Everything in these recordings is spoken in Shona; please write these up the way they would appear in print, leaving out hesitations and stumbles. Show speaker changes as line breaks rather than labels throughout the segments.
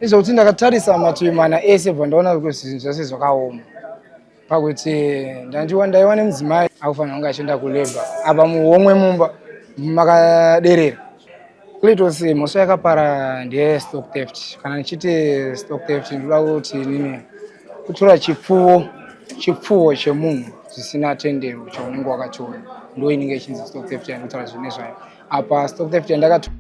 Izvokuti ndakatarisa mativi mana ese bva ndaona kuti zvinhu zvose zvakaoma. Pakuti ndandiwa ndaiwa nemudzimai akufanira kunge achienda kulabor apa muhomwe mumba makaderera. Clitos mhosva yakapara ndeye stock theft. Kana ndichiti stock theft ndinoda kuti inini kutora chipfuwo chipfuwo chemunhu zvisina tendero chaunenge wakatora ndo inenge ichinzi stock theft yandinotaura zvine zvayo. Apa stock theft yandakatora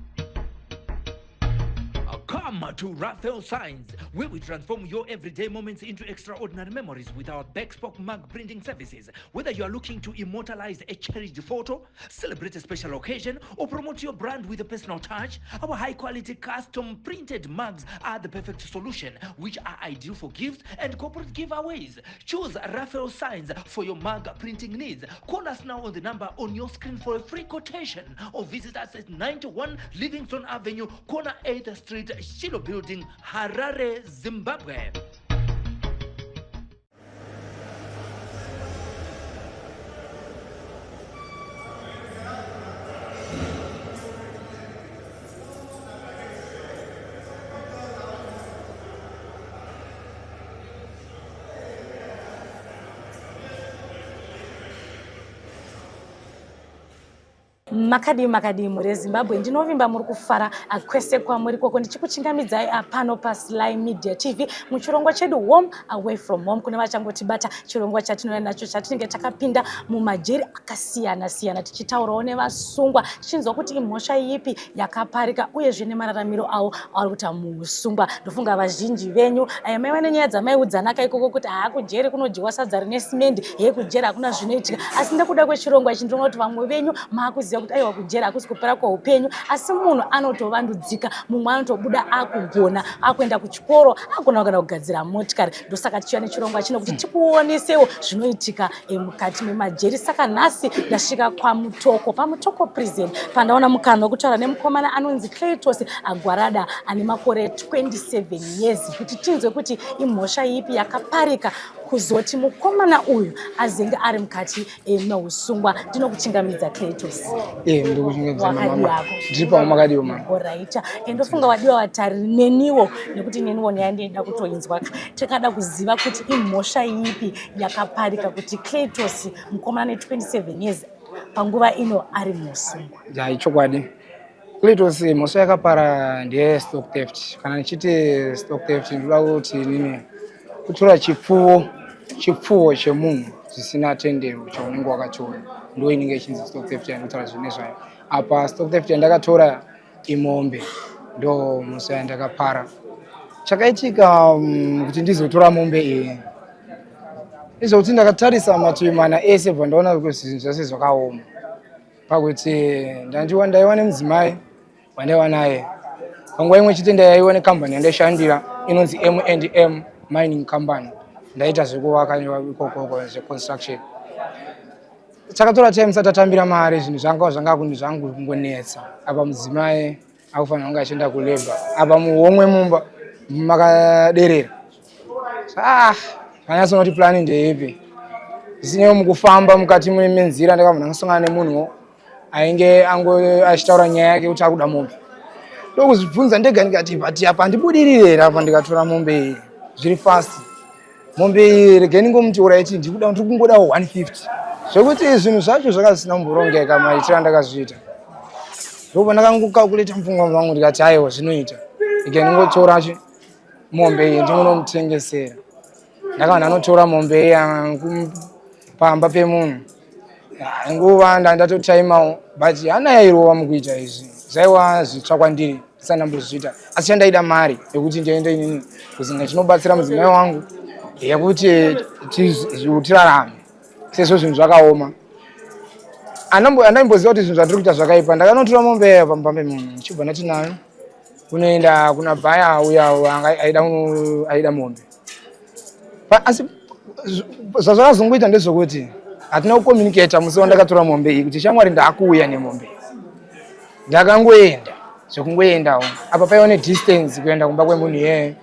Come to Raphael Signs, where we transform your everyday moments into extraordinary memories with our bespoke mug printing services. Whether you are looking to immortalize a cherished photo, celebrate a special occasion, or promote your brand with a personal touch, our high quality custom printed mugs are the perfect solution, which are ideal for gifts and corporate giveaways. Choose Raphael Signs for your mug printing needs. Call us now on the number on your screen for a free quotation or visit us at 91 Livingston Avenue, corner 8th Street, Shiloh Building, Harare, Zimbabwe.
Makadii makadii mhuri yeZimbabwe, ndinovimba muri kufara kwese kwamuri koko ndichikuchingamidzai pano paSly Media TV muchirongwa chedu Home Away From Home. Kune vachangotibata, chirongwa chatinouya nacho chatinenge takapinda mumajeri akasiyana siyana tichitaurawo nevasungwa tichinzwa kuti imhosva ipi yakaparika uyezve nemararamiro avo avari kuita muusungwa. Ndofunga vazhinji venyu eh, maiva nenyaya dzamaiudzanaka ikoko kuti haa kujeri kunodyiwa sadza rine simendi, hee kujeri hakuna zvinoitika. Asi nekuda kwechirongwa ichi ndinoona kuti vamwe venyu maakuziva kuti aiwa kujeri hakusi kupera kweupenyu, asi munhu anotovandudzika, mumwe anotobuda akugona akuenda kuchikoro, agona kana kugadzira motikari. Ndosaka tichiuya nechirongwa chino kuti tikuonesewo zvinoitika eh, mukati memajeri. Saka nhasi ndasvika kwaMutoko, paMutoko prison, pandaona mukana wekutaura nemukomana anonzi Claytos Agwarada ane makore 27 years kuti tinzwe kuti imhosva ipi yakaparika kuzoti mukomana uyu azenge ari mukati eh, meusungwa. Ndinokuchingamidza Claytos.
Eh, ndikuchingamidza mama. Ndiri pamwe makadiwa mama.
Alright. Eh, ndofunga wadiwa vatariri neniwo nekuti neniwo nyaya ndinoda kutoinzwa. Takada kuziva kuti imhosva ipi yakaparika kuti Claytos mukomana ne27 years panguva ino ari musungwa.
Ya ichokwadi. Claytos mhosva yakapara ndeye stock theft. Kana ndichiti stock theft ndinoda kuti inini kutora chipfuwo chipfuwo chemunhu zvisina tendero chaunenge wakatora ndo inenge ichinzi stock theft yandinotaura zvine zvayo. Apa stock theft yandakatora imombe ndo mhosva yandakapara. Chakaitika um, kuti ndizotora mombe iyi izvokuti ndakatarisa mativi mana ese bva ndaona kuti zvinhu zvose zvakaoma pakuti ndandiwa ndaiwa nemudzimai wandaiwa naye panguva imwe chete ndaiwa nekambani yandaishandira inonzi M&M mining company ndaita zvekuvaka ikokoko zveconstruction takatora time tisati tatambira mari zvinhu zvanga zvanga zvangu kungonetsa apa mudzimai akufanira kunge achienda kulabor apa muhomwe mumba makaderera ah zvanyatsoona kuti plani ndeipi zvisinei mukufamba mukati menzira ndakabva ndakasangana nemunhuwo ainge ango achitaura nyaya yake kuti akuda mombe ndokuzvibvunza ndega ndikati but apa handibudirire here apa ndikatora mombe iyi zviri fast mombe iyi regai ndingomuti oraiti ndikuda ndiri kungodawo 150 zvekuti zvinhu zvacho zvaka zvisina kumborongeka maitiro andakazviita ndobva ndakangokalkuleta mupfungwa mangu ndikati aiwa zvinoita regai ndingotora chi mombe iyi ndingonomutengesera ndakaona anotora mombe iya pamba pemunhu nguva ndatotaimawo but hana yairova mukuita izvi zvaiwa zvitsva kwandiri ndisati ndambozviita asi chandaida mari yekuti ndiende inini kuzinga chinobatsira mudzimai wangu yekuti tirarame sezvo zvinhu zvakaoma andaimboziva kuti zvinhu zvatiri kuita zvakaipa ndakanotora mombe yayo pamba pemunhu ndichibva ndati nayo kunoenda kuna bhaya uya aida mombe asi zvazvakazongoita ndezvekuti hatina kucommunicata musi wandakatora mombe iyi kuti shamwari ndaakuuya nemombe ndakangoenda zvekungoendawo apa paiva nedistance kuenda kumba kwemunhu iyeye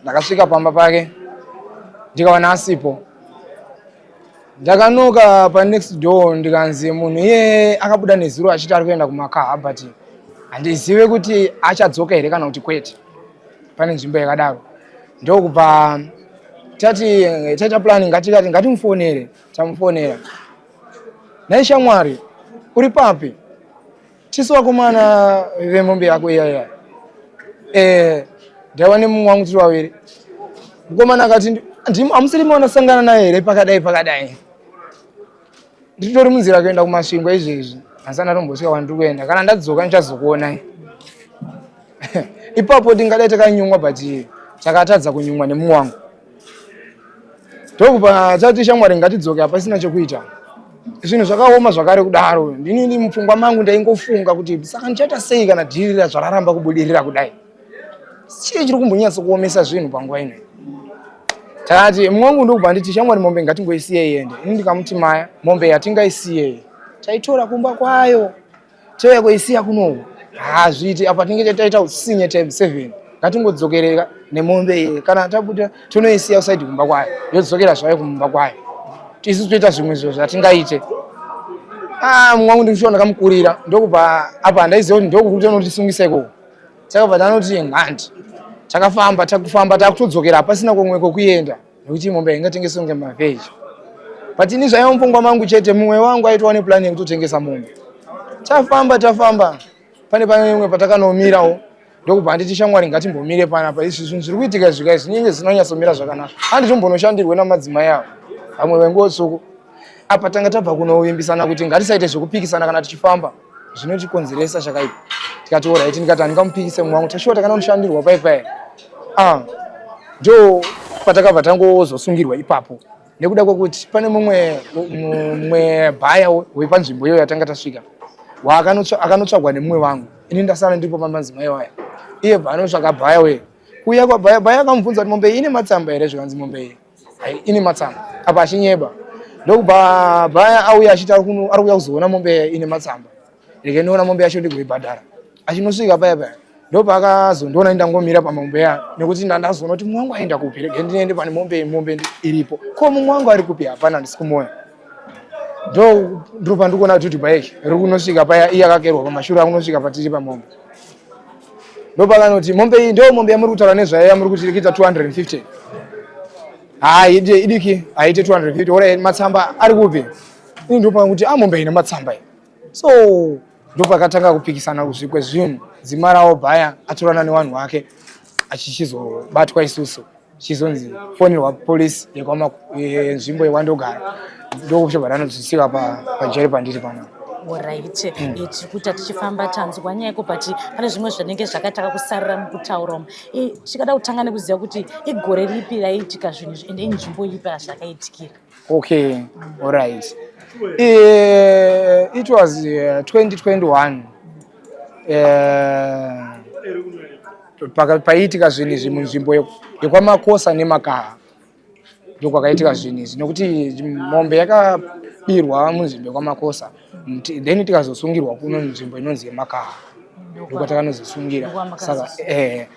ndakasvika pamba pake ndikawana asipo ndakanoka panext door ndikanzi munhu iyeye akabuda nezuro achiti ari kuenda kumakaha but handizive kuti achadzoka here kana kuti kwete. Pane nzvimbo yakadaro, ndokubva tati taita plan, ngatikati ngatimufonere. Tamufonera, "Nhai shamwari, uri papi? Tisu vakomana vemombe yako iya iya." Ndaiva nemumwe wangu, tiri vaviri. Mukomana akati, "Hamusiri maonasangana naye here pakadai pakadai?" "Nditori munzira kuenda kuMasvingo izvezvi, asi andatombosvika kwandiri kuenda. Kana ndadzoka ndichazokuonai." Ipapo tingadai takanyumwa, but takatadza kunyumwa nemumwe wangu. Ndokubva tati, "Shamwari, ngatidzoke, hapasina chokuita, zvinhu zvakaoma zvakare." Kudaro ndinini mupfungwa mangu ndaingofunga kuti saka ndichaita sei kana dhirira zvararamba kubudirira kudai? Chii chiri kumbonyatsokuomesa zvinhu panguva ino? Takati mumwe wangu, ndokubva nditi, "Shamwari, mombe ngatingoisiyei iende." Ini ndikamuti, "Maya, mombe yatingaisiyei, taitora kumba kwayo, touya kuisiya kunoku, hazviiti. Apa tinenge taita utsinye times 7. Ngatingodzokereka nemombe iye. Kana tabuda tonoisiya ku side kumba kwayo, yodzokera zvayo kumba kwayo, isu toita zvimwe zviro zvatingaite." Ah, mumwe wangu ndikushuwa ndakamukurira. Ndokubva apa handaiziva kuti ndokuti anotisungisa ikoko. Takabva tanoti ngandi takafamba, takufamba, takutodzokera, hapasina kumwe kwekuenda nekuti mombe haingatengeswi kunge mavheji. But ini zvaiva mupfungwa mangu chete, mumwe wangu aitova neplan yekutotengesa mombe. Tafamba, tafamba, pane imwe patakanomirawo. Ndokubva anditi, "Shamwari, ngatimbomire panapa. Izvi zvinhu zviri kuitika zvika zvinenge zvinonyatsomira zvakanaka. Handitombonoshandirwe namadzimai avo vamwe venguo tsvuku." Apa tanga tabva kunovimbisana kuti ngatisaite zvekupikisana kana tichifamba, zvinotikonzeresa chakaipa. Tikati alright. Ndikati handingamupikise mumwe wangu. Tashuwa takanonoshandirwa pai ah, ndo patakabva tangozosungirwa ipapo, nekuda kwekuti pane mumwe bhaya wepanzvimbo iyoyo yatanga tasvika akanotsvagwa nemumwe wangu. Ini ndasara ndiripo pamadzimai waya. Iye bva anotsvaga bhaya we kuuya kwabhaya. Bhaya akamubvunza kuti, "Mombe iyi ine matsamba here?" Zvikanzi, "Mombe iyi hai, ine matsamba." Apa achinyeba. Ndokubva bhaya auya achiti ari kuuya kuzoona mombe ine matsamba. "Rege ndiona mombe yacho ndigoibhadhara." Achinosvika paya paya, ndopaakazondiona ndangomira pamombe ya, nekuti ndandazoona kuti mumwe wangu aenda kupi. "Rege ndiende pane mombe, mombe iripo. Ko mumwe wangu ari kupi?" "Hapana, handisi kumuona." Ndo ndiro pandikuona kuti bike riri kunosvika paya, iye akakerwa pamashure, akunosvika patiri pamombe. Ndopakanoti, "Mombe iyi ndo mombe yamuri kutaura nezvayo, yamuri kuti iri kuita 250? Hai, idiki, haite 250. Ora matsamba ari kupi?" Ini ndopakuti, "A, mombe ine matsamba iyi." So ndopakatanga kupikisana kwezvinhu. Dzima rawo bhaya atorana nevanhu vake, achichizobatwa isusu, chizonzi fonerwa polisi yenzvimbo yekwandogara. Ndokuchobva ranozvisika pajeri pandiri panapa.
Alright. Tiri kuita tichifamba, tanzwa nyaya yeko, but pane zvimwe zvinenge zvakataka kusarira mukutaura umu. Tikada kutanga nekuziva kuti igore ripi raiitika zvinhu izvi, ende inzvimbo ipi razvakaitikira?
Okay, alright. It was 2021 paiitika zvinhu izvi munzvimbo yekwaMakosa neMakaha. Ndokwakaitika zvinhu izvi, nekuti mombe yakabirwa munzvimbo yekwaMakosa, then tikazosungirwa kuno nzvimbo inonzi yeMakaha. Ndokwatakanozosungirwa. Saka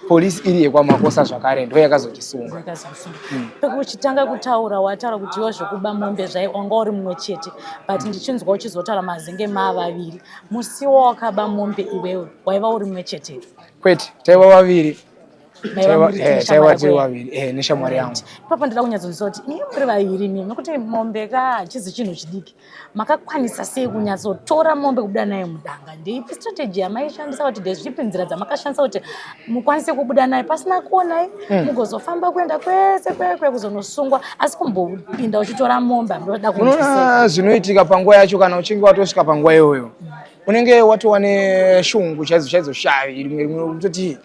polisi iri yekwaMakosa zvakare ndo yakazotisunga.
Yakazosunga. Pekuchitanga kutaura, wataura kuti iwo zvekuba mombe zvai wanga uri mumwe chete, but ndichinzwa uchizotaura mazenge maa vaviri. Musi wawakaba mombe iwewe, waiva uri mumwe chete?
Kwete, taiva vaviri.
Maiva
Taiva
muri
taiva
neshamwari
tiri
yako?
vaviri, neshamwari yangu.
Ipapo ndida kunyatsonzwa kuti imi muri vaviri mimi, nekuti mombe ka hachizi chinhu chidiki, makakwanisa sei kunyatsotora mombe kubuda nayo mudanga? Ndeipi strategy yamaishandisa, kuti ndezvipi nzira dzamakashandisa kuti mukwanise kubuda nayo pasina kuonai, mugozofamba kuenda kwese kwekwe kuzonosungwa, asi kumbopinda uchitora mombe hamdoda kunzwisisa?
Unoona zvinoitika panguva yacho, kana uchinge watosvika panguva iyoyo, unenge watova neshungu chaidzo chaidzo, shavi rimwe rimwe kutoti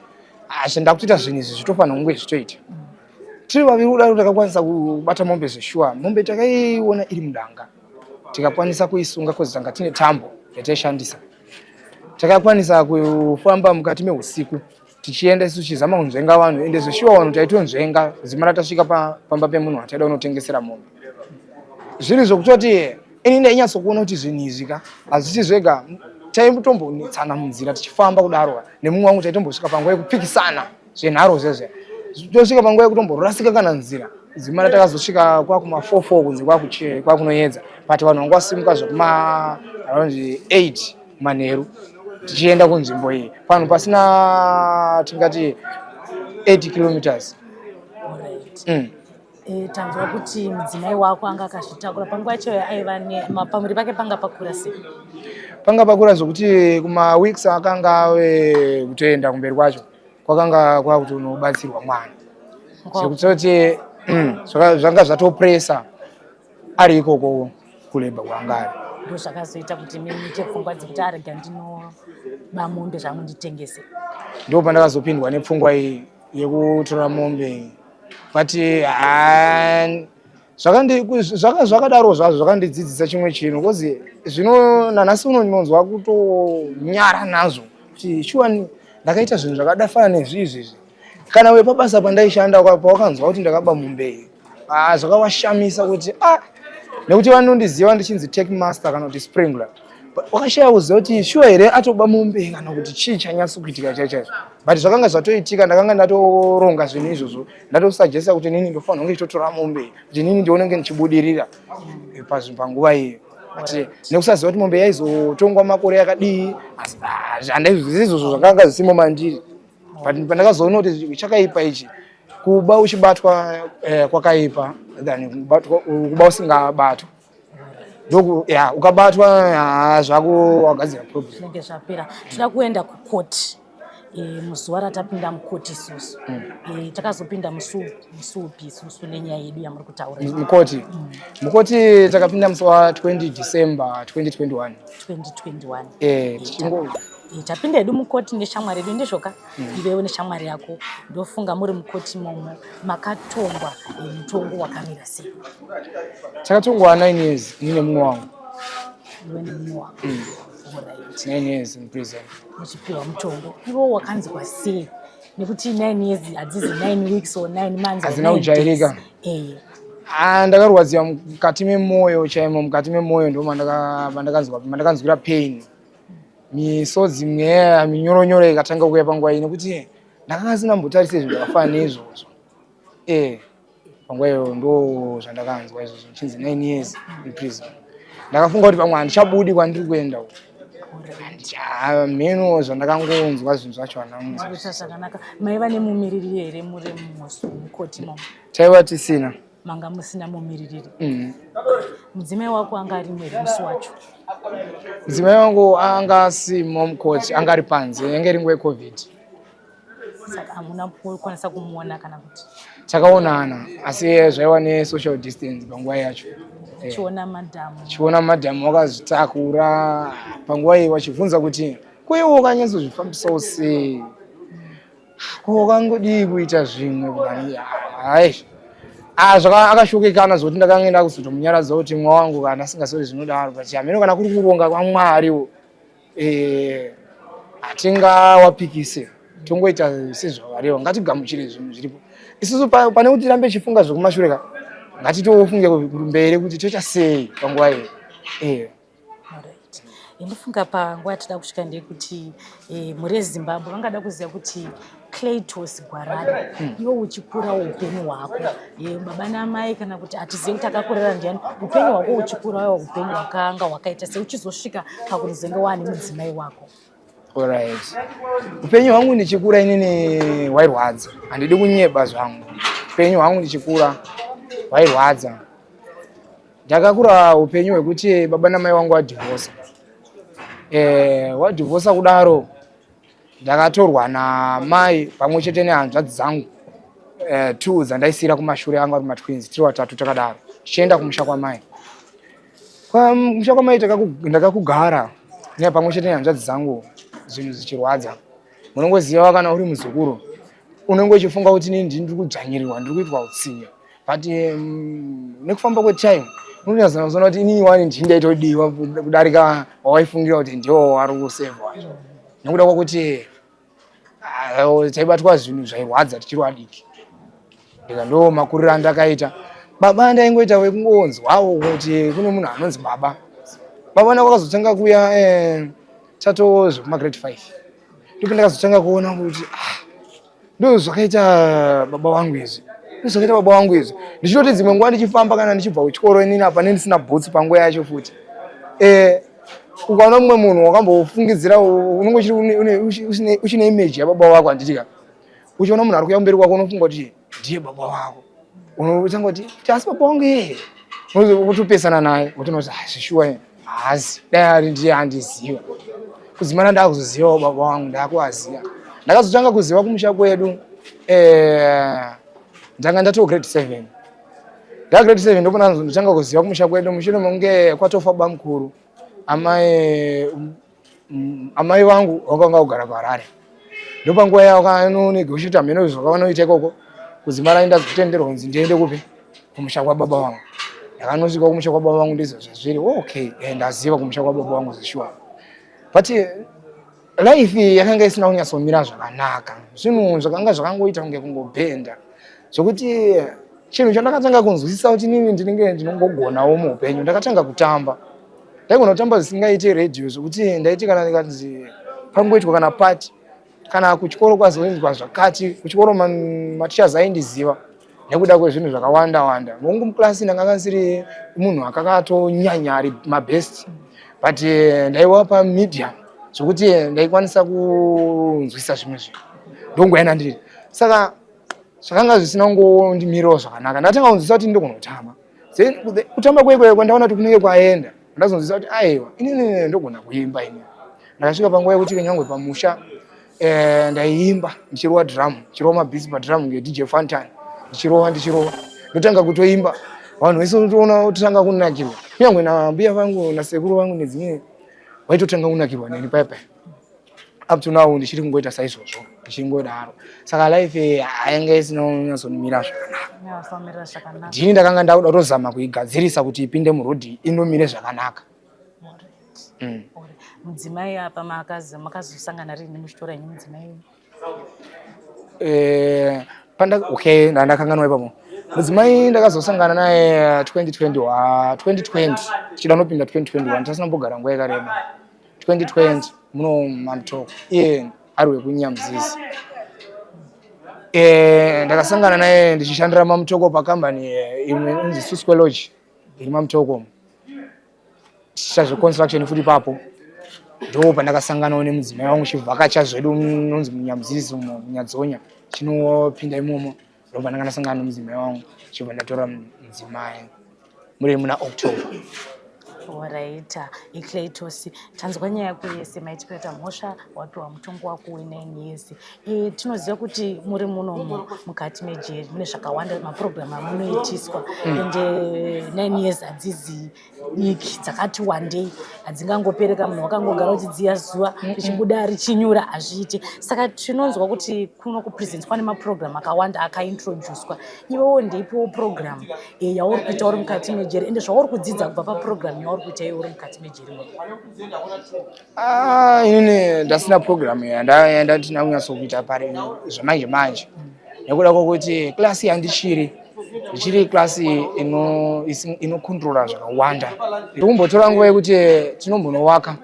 ndakutoita zvinhu izvi, zvitofanira kunge zvitoita. Tiri vaviri kudaro, takakwanisa kubata mombe zveshuwa. Mombe takaiona iri mudanga, tikakwanisa kuisunga cause tanga tine tambo yataishandisa. Takakwanisa kufamba mukati meusiku tichienda isu, tichizama kunzvenga vanhu, ende zveshuwa vanhu taitonzvenga. Zimara tasvika pamba pemunhu wataida kunotengesera mombe, zviri zvokutoti ini ndainyatsokuona kuti zvinhu izvi ka hazvisi zvega. Taitombonetsana munzira tichifamba kudaro nemumwe wangu, taitombosvika panguva yekupikisana zvenharo zvezve, tosvika panguva yekutomborasika kana nzira. Zimara takazosvika kwakuma 44 kunze, kwakunoedza, but vanhu vanga vasimuka zvekuma around 8 manheru tichienda kunzvimbo iyi, panhu pasina tingati 8 kilometers.
Alright. Tanzwa kuti mudzimai wako anga akazvitakura panguva yacho aiva pamuviri pake panga pakura sei?
Panga pakura zvokuti kumaweeks akanga ave kutoenda kumberi kwacho kwakanga kwakutonobatsirwa mwana, zvekutoti zvanga zvatopresa ari ikoko kulabour kwanga ari.
Ndo zvakazoita kuti muite pfungwa dzekuti arega ndinoba mombe zvangu nditengese?
Ndo pandakazopindwa nepfungwa iyi yekutora mombe, but zvakadaro zvazvo zvakandidzidzisa chimwe chinhu, because zvino nanhasi uno ndinonzwa kutonyara nazvo kuti shuwa ndakaita zvinhu zvakadafanana nezviizvizvi. Kana wepabasa pandaishanda pawakanzwa kuti ndakaba mombe iyi, ah, zvakavashamisa kuti ah, nekuti vanondiziva ndichinzi take master kana kuti sprinkler. Wakashaya kuziva kuti shuwa here atoba mombe kana kuti chii chanyatso kuitika chaichaizvo, but zvakanga zvatoitika. Ndakanga ndatoronga zvinhu izvozvo, ndatosugesta kuti nini ndofanira kunge ndichitotora mombe kuti nini ndionenge ndichibudirira panguva iyo, but nekusaziva kuti mombe yaizotongwa makore akadii, asi handaizviziva izvozvo, zvakanga zvisimo mandiri. But pandakazoona kuti chakaipa ichi, kuba uchibatwa kwakaipa than kuba usingabatwa. Ndoku ya ukabatwa, zvako wagadzira problem.
Zvinenge zvapera. Toda kuenda kukoti. Muzuva ratapinda mukoti isusu, takazopinda musi upi isusu nenyaya yedu yamuri kutaura?
Mukoti takapinda musi wa20 December 2021.
2021.
Tichingo
Tapinda hedu mukoti neshamwari yedu, ndizvoka? Iwewe neshamwari yako, ndofunga muri mukoti momo makatongwa mutongo wakamira sei?
Takatongwa 9 years, ini nemumwe wangu.
Iwe nemumwe wako. Alright.
9 years in prison.
Muchipiwa mutongo iwo wakanzwa sei, nekuti 9 years hadzizi 9 weeks or 9 months or
Hadzina
9
kujairika.
days.
Ah, ndakarwadziwa mukati memwoyo chaimo, mukati memwoyo ndo mandakanzwira pain, misodzi mweya minyoronyoro ikatanga kuuya panguva iyi, nekuti ndakanga sinambotarise zvinhu zvakafanana neizvozvo. Panguva iyo ndo zvandakanzwa izvozvo, chinzi 9 years in prison. Ndakafunga kuti pamwe handichabudi kwandiri kuenda uku. Mheno zvandakangonzwa, zvinhu zvacho handina.
Kuita zvakanaka. Maiva nemumiririri here muri mukoti momo?
Taiva tisina.
Manga musina mumiririri? Mudzimai wako anga arimo here musi wacho?
Mudzimai wangu anga asimo mukoti, anga ari panze, yange iri nguva yeCovid.
Saka hamuna kukwanisa kumuona kana kuti?
Takaonana, asi zvaiva nesocial distance panguva yacho.
Chiona madhamu.
Chiona madhamu wakazvitakura panguva iyi, wachibvunza kuti kuiwo wakanyatsozvifambisawo sei, ko wakangodii kuita zvimwe kudani. Hai, akashokekana zvokuti ndakanga ndakuzotomunyaradza kuti mwa wangu kana asingasori zvinodaro, but hameno kana kuri kuronga kwaMwariwo, hatingawapikise, tongoita sezvavareva. Ngatigamuchire zvinhu zviripo isusu pane kuti tirambe chifunga zvekumashure ka, ngatitofunge kumberi kuti toita sei panguva iyo.
Alright. Ndofunga panguva yatida kusvika ndeyekuti mhuri yeZimbabwe vangada kuziva kuti Claytos Gwarada, iwe uchikura upenyu hwako, baba namai kana kuti hatizivi kuti akakurera ndiani, upenyu hwako uchikura waiwa upenyu hwakanga hwakaita sei uchizosvika pakunozenge waane mudzimai wako?
Alright. Upenyu hwangu ndichikura inini hwairwadza, handidi kunyeba zvangu. Upenyu hwangu ndichikura hwairwadza. Ndakakura upenyu hwekuti baba namai vangu vadhivhosa. Wadhivhosa kudaro, ndakatorwa namai pamwe chete nehanzvadzi dzangu two dzandaisiyira kumashure, anga ari matwins, tiri vatatu takadaro, tichienda kumusha kwamai. Kumusha kwamai ndakakugara pamwe chete nehanzvadzi dzangu, zvinhu zvichirwadza. Munongoziva kana uri muzukuru unenge uchifunga kuti inini ndini ndiri kudzvanyirirwa, ndiri kuitwa utsinye, but nekufamba kwetime unonyatsoona kuti inini wani ndini ndaitodiwa kudarika wawaifungira kuti ndiwo wari kusevha wacho, nekuda kwekuti taibatwa zvinhu zvairwadza tichiri vadiki. Ndika ndo makuriro andakaita. Baba ndaingoita wekungonzwawo kuti kune munhu anonzi baba. Baba ndakazotanga kuuya tatoo zvekumagrade 5, ndipo ndakazotanga kuona kuti ah, ndo zvakaita baba vangu izvi, ndo zvakaita baba vangu izvi. Ndichitoti dzimwe nguva ndichifamba kana ndichibva kuchikoro inini apa ndisina bhutsu panguva yacho futi, ukaona mumwe munhu wakambofungidzira unenge uchine image yababa vako, handitika? Uchiona munhu ari kuuya kumberi kwako unofunga kuti ndiye baba vako. Unotanga kuti kuti asi baba vangu yeye. Wotopesana naye wotoona kuti ah zvishuwa haasi dai ari ndiye andiziva. Kudzimara ndakuzozivawo baba vangu ndakuvaziva. Ndakazotanga kuziva kumusha kwedu eh, ndanga ndatoo grade 7. Nda grade 7 ndipo ndakazotanga kuziva kumusha kwedu mushure mekunge kwatofa bamukuru amai amai vangu vakanga kugara kuHarare ndopanguva yavakanonegotiate hameno zvakavanoita ikoko kudzimara ndazotenderwa kunzi ndiende kupi kumusha kwababa vangu ndakanosvika kumusha kwababa vangu ndizvo zvazviri okay eh, ndaziva kumusha kwababa vangu zveshuwa but life yakanga isina kunyatsomira zvakanaka zvinhu zvakanga zvakangoita kunge kungobhenda zvokuti chinhu chandakatanga kunzwisisa kuti nini ndinenge ndinongogonawo muupenyu ndakatanga kutamba ndaigona kutamba zvisingaite radio zvekuti ndaiti kana ndikanzi pangoitwa kana party kana kuchikoro kwazoinzwa zvakati kuchikoro mateachers aindiziva nekuda kwezvinhu zvakawanda wanda hongu muklasi ndanga ndisiri munhu akakatonyanya ari mabest but eh, ndaiwa pamedium zvekuti eh, ndaikwanisa kunzwisa zvimwe zvinhu ndonguva yandandiri saka zvakanga zvisina kungondimirawo zvakanaka ndatanga kunzwisa kuti ndogona kutamba kutamba kwekwe ndaona kuti kunenge kwaenda ndazonzwisa kuti aiwa inini ndogona kuimba ini ndakasvika panguva yekuti nyangwe pamusha eh, ndaiimba ndichirova drum ndichirova mabhisi padrum nge DJ Fantan ndichirova ndichirova ndotanga kutoimba vanhu vese unotoona ototanga kunakirwa kunyangwe nambuya vangu nasekuru vangu nedzimwe vaitotanga kunakirwa neni paya paya up to now ndichiri kungoita saizvozvo ndichingodaro saka life hainge isina kunyatsomira zvakanaka ndini ndakanga ndakuda kutozama kuigadzirisa kuti ipinde murodhi indomire zvakanaka
mm. Mudzimai apa makazosangana rini muchitora henyu mudzimai
eh, panda okay ndandakanganwa ipapo mudzimai ndakazosangana naye 2020 2020 tichida nopinda 2021 tasina kumbogara nguva yakareba 2020 muno mamtoko iye ari wekunyamzizi eh, ndakasangana naye ndichishandira mamutoko pakambani eh, imwe inonzi Susque Lodge iri mamutoko tichiita zveconstruction futi ipapo ndo pandakasanganawo nemudzimai wangu chivhakacha zvedu unonzi munyamzizi umo munyadzonya chinopinda imomo ndo pandanga ndasangana nemudzimai wangu chibva ndatora mudzimai muri muna October.
Oraita Eclatos, tanzwa nyaya yako yese maitiro aita mhosva wapiwa mutongo wako we9 years. E, tinoziva kuti muri munomu mukati mejeri mune zvakawanda mapurogiramu amunoitiswa ende 9 years hadzizi diki dzakati wandei hadzingangopereka munhu wakangogara uchidziya zuva richibuda richinyura hazviiti saka tinonzwa kuti kuno kupresence kwane mapurogiramu akawanda akaintroducwa iwewo ndeipiwo purogiramu eh, yauri kuita uri mukati mejeri ende zvauri kudzidza kubva papurogiramu yauri kuita iwe uri mukati mejeri
ah, inini ndasina purogiramu yandatina kunyatsokuita pari zvamanje manje nekuda kwokuti klasi yandichiri ndichiri klasi inokontrola zvakawanda ndikumbotora nguva yekuti tinombonowaka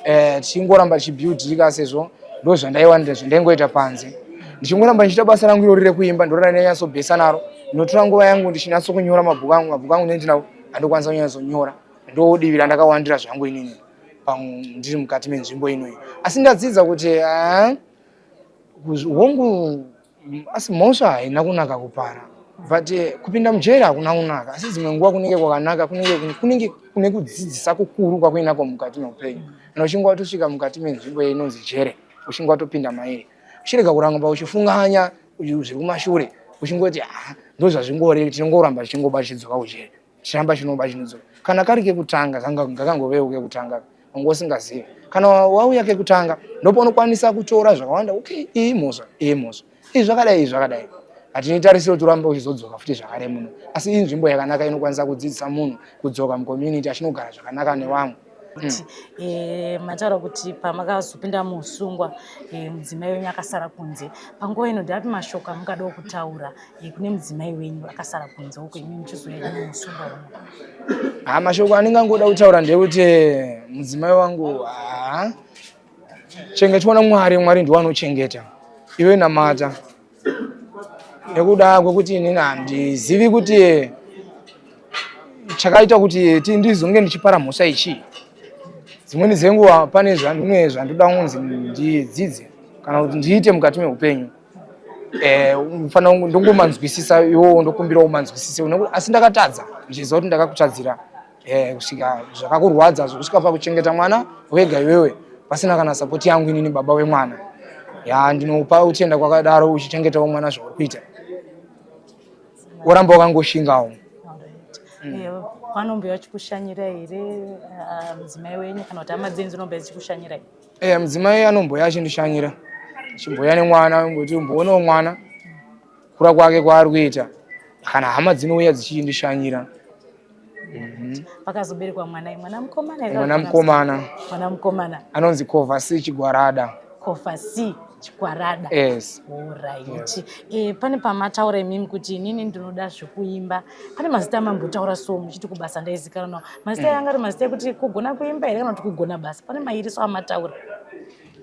eh, tichingoramba tichibuildika sezvo ndo zvandaiwanira zvandaingoita panze ndichingoramba ndichiita basa rangu irori rekuimba ndorora ndainyatsobhesa naro ndinotora nguva yangu ndichinyatso kunyora mabhuku angu mabhuku angu nendinawo andokwanisa kunyatsonyora ndodivi randakawandira zvangu inini ndiri mukati menzvimbo inoyi asi ndadzidza kuti eh, hongu asi mhosva haina kunaka kupara but eh, kupinda mujeri hakuna kunaka asi dzimwe nguva kunenge kwakanaka kunenge kunenge kune kudzidzisa kukuru kwakuinako mukati meupenyu kana uchinge watosvika mukati menzvimbo inonzi jere uchinge watopinda mairi uchirega kuramba uchifunganya zviri kumashure uchingoti ah, ndozvazvingori tinongoramba tichingoba tichidzoka kujere chiramba chinoba chinodzoka kana kari kekutanga ngakangovewo kekutanga wanga usingazivi kana wauya kekutanga ndopaunokwanisa kutora zvakawanda okay iyi mhosva iyi mhosva iyi zvakadai iyi zvakadai hatinitarisiro kuti urambe uchizodzoka futi zvakare muno asi iyi nzvimbo yakanaka inokwanisa kudzidzisa munhu kudzoka mucommunity achinogara zvakanaka nevamwe
kuti mm. eh, mataura kuti pamakazopinda muusungwa eh, mudzimai wenyu akasara kunze panguva ino ndeapi mashoko amungadawo kutaura Eh, kune mudzimai wenyu akasara kunze uko imi muchizoenda mumusungwa uno?
Ha, mashoko andingangoda kutaura ndekuti mudzimai wangu ha chengetwa naMwari, Mwari ndiwo anochengeta. Iwe namata nekuda kwekuti inini handizivi kuti chakaita kuti ndizonge ndichipara mhosva ichii. Dzimweni dzenguva pane zvandimwe zvandoda kunzi ndidzidze kana kuti ndiite mukati meupenyu. Unofanira ndongomanzwisisa iwowo, ndokumbirawo umanzwisise, asi ndakatadza ndichiziva kuti ndakakutadzira kusvika zvakakurwadza zvokusvika pakuchengeta mwana wega iwewe pasina kana support yangu inini baba wemwana. Ya, ndinopa kutenda kwakadaro uchichengetawo mwana zvauri kuita, woramba wakangoshingawo.
Vanombe vachikushanyira here, mudzimai wenyu, kana kuti hama dzenyu dzinombe dzichikushanyirai?
Mudzimai anomboya achindishanyira, achimboya nemwana, mboti umboonawo mwana kura kwake kwaari kuita, kana hama dzinouya dzichindishanyira.
Pakazoberekwa mwana, mwana mukomana here?
Mwana mukomana.
Mwana mukomana.
Anonzi Kovasi Chigwarada.
Kovasi Chigwarada.
Yes.
Alright. Yes. Pane pamataura imimi kuti inini ndinoda zvekuimba, pane mazita amambotaura so muchiti kubasa ndaizikanwa nawo. Mazita anga ari mazita ekuti kugona kuimba here kana kuti kugona basa? Pane mairiso amataura.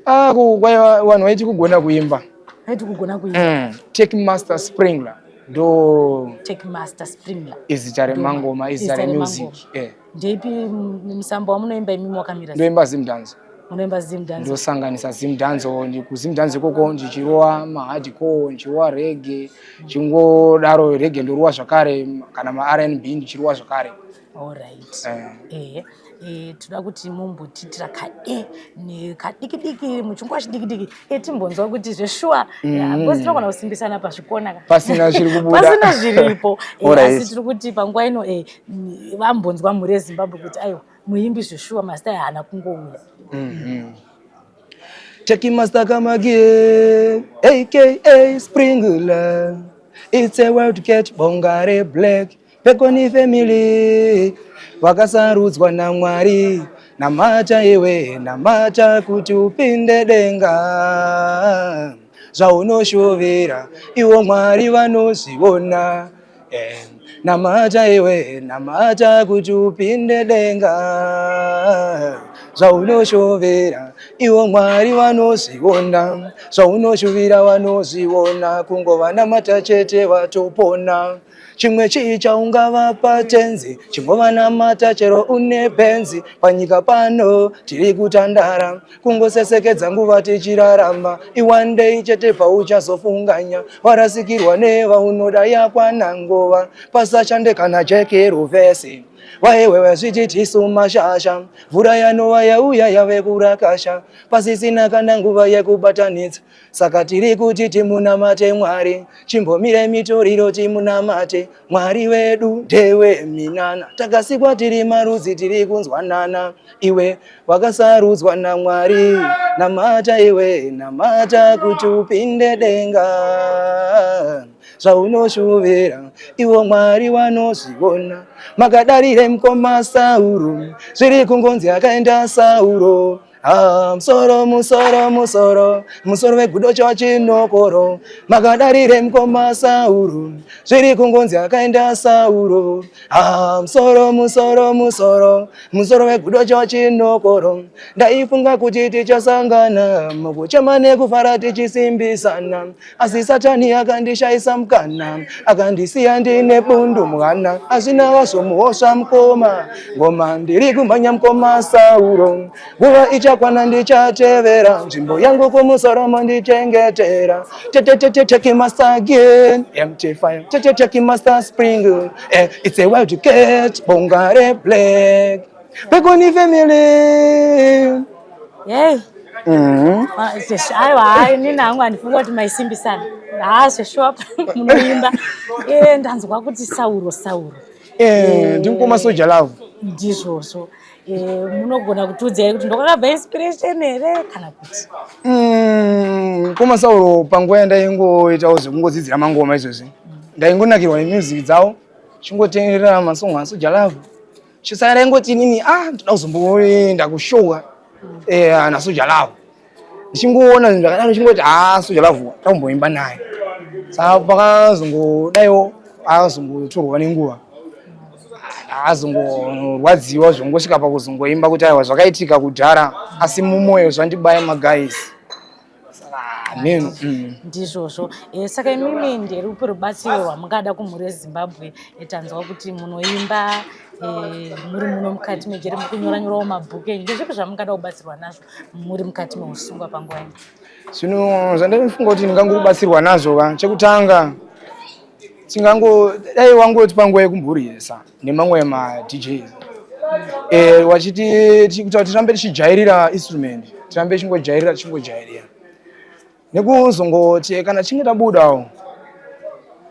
Ah, vanhu vaiti kugona kuimba.
Vaiti kugona kuimba.
Take Master Springler ndo
Take Master Springler.
Izita remangoma, izita remusic.
Ndeipi musambo wamunoimba imimi wakamira?
Ndoimba Zimdance.
Munoimba Zimdance.
Ndosanganisa Zimdance, kuZimdance ikoko ndichirowa mahardcore, ndichirowa reggae, chingodaro reggae ndorowa zvakare, kana maR&B ndichirowa zvakare.
Alright. Toda kuti mumbotitira kae nekadiki diki, muchingwa chidiki diki, timbonzwa kuti zveshuwa, because tinogona kusimbisana pazvikona
pasina zviri kubuda,
pasina zviripo. Asi tiri kuti panguva ino vambonzwa mhuri yeZimbabwe kuti aiwa, muimbi zveshuwa, mazita haana kungouya.
Checky Master come again, aka Springler. It's a world cat bongare black. Pekoni family vakasarudzwa naMwari. Namata iwe, namata kuti upinde denga. Zvaunoshuvira iwo Mwari vanozviona. Namata iwe, namata kuti upinde denga. Zvaunoshuvira iwo Mwari vanozviona. Zvaunoshuvira vanozviona, kungova namata chete vatopona. Chimwe chii chaungavapa Tenzi? Chingova namata chero une benzi. Panyika pano tiri kutandara, kungosesekedza nguva tichirarama. Iwandei chete pauchazofunganya warasikirwa nevaunoda, yakwana nguva. Pasashande kana jeki ruvhesi waiwewe zvichitisu mashasha. Mvura yanova yauya yave kurakasha, pasisina kana nguva yekubatanidza. Saka tiri kuti timunamate Mwari, chimbomire mitoriro, timunamate Mwari wedu ndewe minana. Takasikwa tiri marudzi, tiri kunzwanana. Iwe wakasarudzwa naMwari, namata iwe, namata kuti upinde denga. Zvaunoshuvira iwo Mwari vanozviona. Makadarire mukoma Sauro, zviri kungonzi akaenda Sauro. Ah, musoro, musoro, musoro, musoro wegudo chachinokoro. Makadarire mukoma Sauro, zviri kungonzi akaenda Sauro. Ah, musoro, musoro, musoro, musoro wegudo chachinokoro. Ndaifunga kuti tichasangana mukuchema nekufara tichisimbisana, asi Satani akandishaisa mukana, akandisiya ndine bundu mwana. Hazvina vazomuhosva mukoma, ngoma ndiri kumhanya mukoma Sauro. Nguva ichakwana ndichatevera, nzvimbo yangu kumusoro mondichengetera. Teteteteke Master again, MT5, teteteke Master Spring. It's a wild cat bongare black Pekoni family.
Yey. Aiwa, hai, inini hangu handifunga kuti maisimbisana. Haa, zveshuwa munoimba. Ndanzwa kuti Sauro, Sauro.
Ndimukoma Soja Love.
Ndizvozvo. Munogona kutiudza here kuti ndokwakabva inspiration here kana kuti?
Mukoma Sauro, panguva yandaingoitawo zvekungodzidzira mangoma izvozvi, ndaingonakirwa nemusic dzavo, chingoteerera masong aSoja Love. Saka ndaingoti inini, ah, ndoda kuzomboenda kushowa naSoja Love. Ndichingoona zvinhu zvakadaro, chingoti, ah, Soja Love takumboimba naye. Saka pakazongodaiwo akazongotorwa nenguva, azongorwadziwa zvongosvika pakuzongoimba kuti aiwa, zvakaitika kudhara asi mumwoyo zvandibaya maguys. Saka hameno.
Ndizvozvo. Saka imimi nderupi rubatsiro rwamungada kumhuri yeZimbabwe? Tanzwa kuti munoimba, muri muno mukati mejeri, muri kunyora nyorawo mabhuku enyu. Ndezvipi zvamungada kubatsirwa nazvo muri mukati meusungwa panguva ino?
Zvinhu zvandinofunga kuti ndingangobatsirwa nazvo ka, chekutanga tingango dai wangotipa nguva yekumboriyesa nemamwe maDJs, wachiti kuti tirambe tichijairira instrument, tirambe tichingojairira, tichingojairira, nekuzongoti kana tichinge tabudawo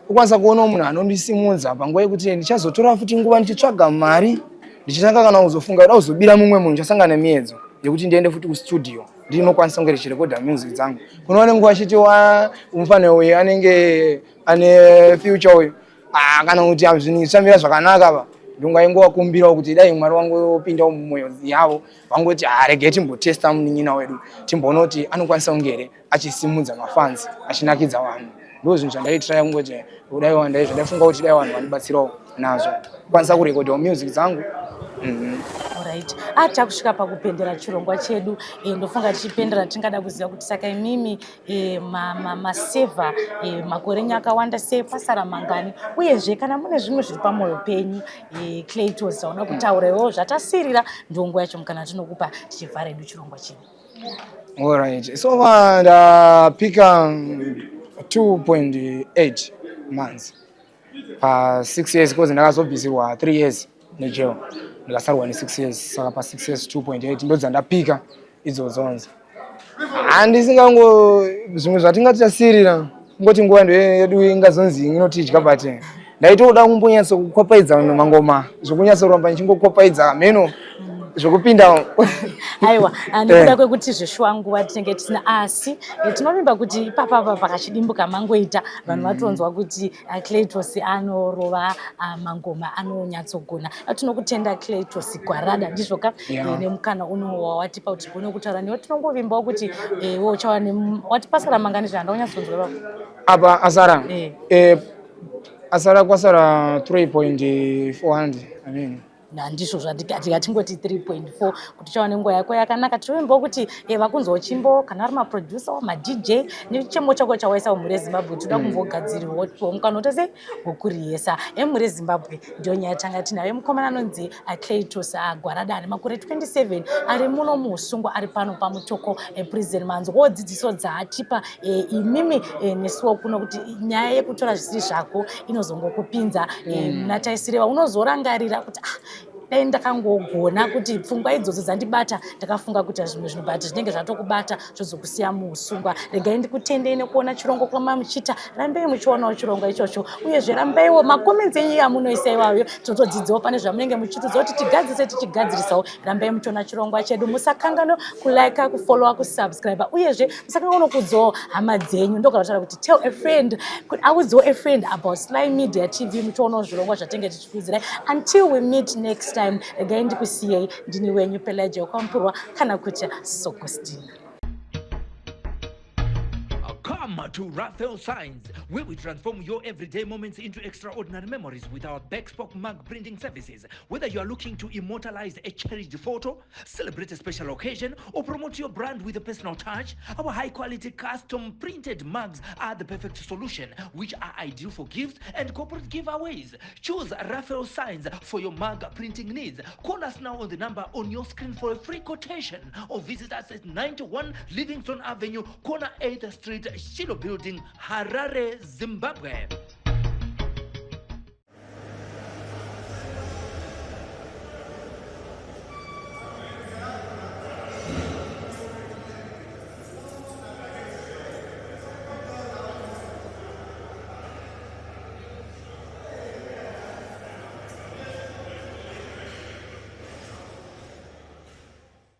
ukwanisa kuonawo munhu anondisimudza panguva yekuti ndichazotora futi nguva ndichitsvaga mari, ndichitanga kana kuzofunga kuda kuzobira mumwe munhu, ndichasangana nemiedzo yekuti ndiende futi kustudio ndinokwanisa kunge ndichirekodha music dzangu. Kunoone nguva chiti wa mufana uyu anenge ane future uyu, ah, kana kuti zvinhu zvichamira zvakanaka pa ndingaingovakumbirawo kuti dai Mwari wangopindawo mumwoyo yavo, vangoti, "Ah, regai timbotesta munin'ina wedu, timboona kuti anokwanisa kunge here achisimudza mafans, achinakidza vanhu." Ndo zvinhu zvandaitraya kungoti dai zvandaifunga kuti dai vanhu vandibatsirawo nazvo, kukwanisa kurekodhawo music dzangu.
Alright, takusvika pakupendera chirongwa chedu. Ndofunga tichipendera tingada kuziva kuti saka imimi masevha makore enyu akawanda sei, pasara mangani, uyezve kana mune zvimwe zviri pamwoyo penyu, Claytos, auna kutaura iwewo zvatasirira, ndonguva yacho mukana tinokupa tichivhara edu chirongwa chedu.
Alright, so far ndapika 2.8 months pa 6 years, because ndakazobvisirwa 3 years nejail, ndikasarwa ne6 years. Saka pa 6 years 2.8 ndo dzandapika idzodzonzi. Handisingango zvimwe zvatingati tasirira, kungoti nguva ndo yedu ingazonzi inotidya, but ndaitoda kumbonyatso kukwapaidza mangoma, zvokunyatsoramba ndichingokwapaidza mheno zvokupinda.
Aiwa, nekuda kwekuti zveshuwa nguva tinenge tisina, asi tinovimba kuti ipapapa pakachidimbuka mangoita vanhu vatonzwa kuti Claytos anorova mangoma, anonyatsogona. Tinokutenda, Claytos Gwarada, ndizvo ka?
Yeah.
Nemukana uno wawatipa kuti tigone kutaura newe. Tinongovimbawo kuti iwe uchava wati pasara mangani zvanda unyatsonzwa ipapo?
Apa asara asara, kwasara 3.400, I mean.
Handizvo zvandikatingoti 3.4, kuti uchava nenguva yako yakanaka. Tinovimbawo kuti vakunzwawo chimbo, kana ari maproducer, maDJ, nechemo chako chawaisa mumhuri yeZimbabwe, toda kumbogadzirirwa mukana wotose wokuriyesa emhuri yeZimbabwe. Ndiyo nyaya tanga tinayo mukomana anonzi Claytos Gwarada, ane makore 27, ari muno muusungwa, ari pano paMutoko Prison. Manzwawo dzidziso dzaatipa imimi nesuwo kuno, kuti nyaya yekutora zvisiri zvako inozongokupinza muna taisireva. Unozorangarira kuti, "Ah, dai ndakangogona kuti pfungwa idzodzo dzandibata, ndakafunga kuita zvimwe zvinhu," but zvinenge zvatokubata, zvozokusiya muusungwa. Regai ndikutendei nekuona chirongwa kwamamuchiita. Rambei muchionawo chirongwa ichocho, uyezve rambeiwo macomments enyu amunoisa iwayo, tinotodzidzawo pane zvamunenge muchitudza kuti tigadzirise, tichigadzirisawo. Rambai muchiona chirongwa chedu. Musakanganwa kulika, kufollowa, kusubscribe, uyezve musakanganwa kudzawo hama dzenyu. Ndogara kutaura kuti tell a friend, kuti audzewo a friend about Sly Media TV, muchionawo zvirongwa zvatenge tichikuudzirai. Until we meet next time, regai ndikusiyei. Ndini wenyu Pelagia Kwampurwa, kana kuti Sokostina.
Come to Raphael Signs, where we transform your everyday moments into extraordinary memories with our bespoke mug printing services. Whether you are looking to immortalize a cherished photo, celebrate a special occasion, or promote your brand with a personal touch, our high quality custom printed mugs are the perfect solution, which are ideal for gifts and corporate giveaways. Choose Raphael Signs for your mug printing needs. Call us now on the number on your screen for a free quotation or visit us at 91 Livingston Avenue, corner 8th Street, Shiloh Building, Harare, Zimbabwe.